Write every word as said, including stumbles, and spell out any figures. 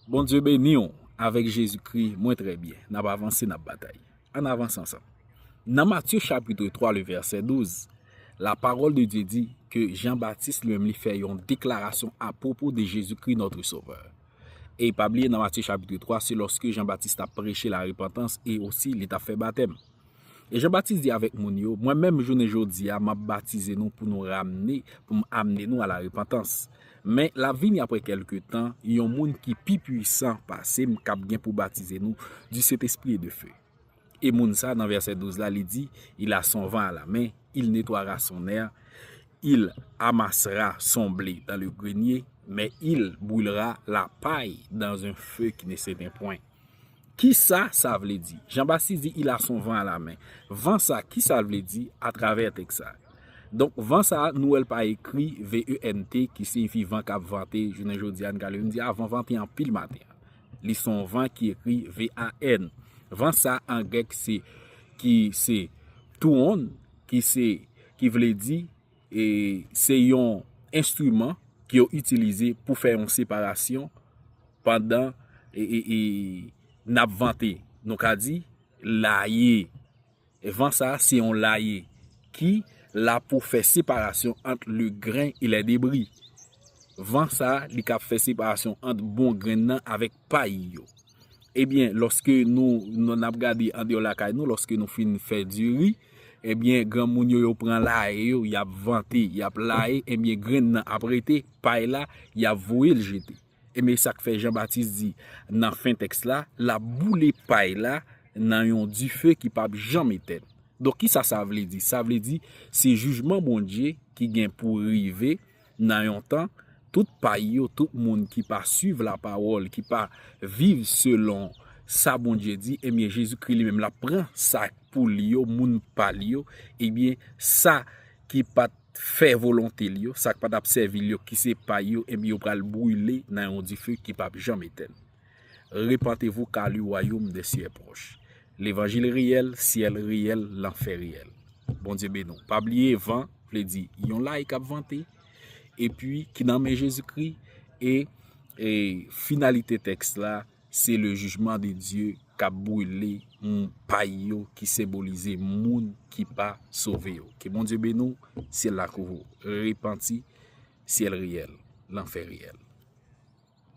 Bondye beni w. Avèk Jezikri, mwen trè byen. N ap avanse, n ap batay. Ann avanse ansanm. Nan Matye chapit twa, le vèsè douz, la parole de Dieu di ke Jan Batis li menm li fè yon deklarasyon apwopo de Jezikri, notre Sauveur. E pa bliye, nan Matye chapit twa, se lòske Jan Batis t ap preche la repantans e osi li t ap fè batèm. E Jan Batis di avèk moun yo, mwen menm jounen jodi a, m ap batize nou pou nou ramne, pou m amne nou a la repantans. Men l ap vini apre kèlke tan, yon moun ki pi pwisan pase m k ap gen pou batize nou du Saint-Esprit et de feu. E moun sa, nan vèsè douz la, li di, il a son vent à la main, il nettoiera son aire, il amassera son blé dans le grenier, mais il brûlera la paille dans un feu qui ne s'éteint point. Kisa sa vle di? Jan Batis di, il a son vent à la main. Van sa, kisa l vle di atravè tèks sa? Donk, van sa, nou wè l pa ekri V E N T, ki siyifi van k ap vante, jounen jodi a, n ka lè n di, a, van vante anpil maten an. Li se yon van ki ekri V A N. Van sa, an grèk, se, ki se touon, ki se, ki vle di, e, se yon enstriman ke yo itilize pou fè yon separasyon pandan, e, e, e, n ap vante. Nou ka di, laye. Van sa a se yon laye ki la pou fè separasyon ant le grain et les débris. Van sa a, li ka fè separasyon ant bon grenn nan avèk pay yo. Ebyen, lòske nou, nou n ap gade andeyò lakay nou, lòske nou fin fè diri, ebyen, granmoun yo, yo pran laye yo, y ap vante, y ap laye, ebyen, grenn nan ap rete, pay la, y ap voye l jete. Ebyen, sa k fè Jan Batis di nan fen tèks la, l ap boule pay la nan yon dife ki p ap janm etèn. Donk, kisa sa vle di? Sa vle di, se jijman Bondye ki gen pou rive nan yon tan, tout pay yo, tout moun ki pa suiv lapawòl, ki pa viv selon sa Bondye di, ebyen, Jezikri li menm, l ap pran sa pou li yo, moun pa li yo, ebyen, sa ki pa t fè volonte li yo, sa k pa t ap sèvi li yo, ki se pay yo, ebyen, yo pral brile nan yon dife ki p ap janm etèn. Repentez-vous, car le royaume des cieux est proche. Levanjil reyèl, syèl reyèl, lanfè reyèl. Bondye beni w. Pa bliye, van vle di yon lay k ap vante, epi ki nan men Jezikri, e, e finalite tèks la, se le jijman de Dye k ap brile, m, pay yo, ki senbolize moun ki pa sove yo. Ke Bondye beni w, syèl la kouvri w. Repanti, syèl reyèl, lanfè reyèl.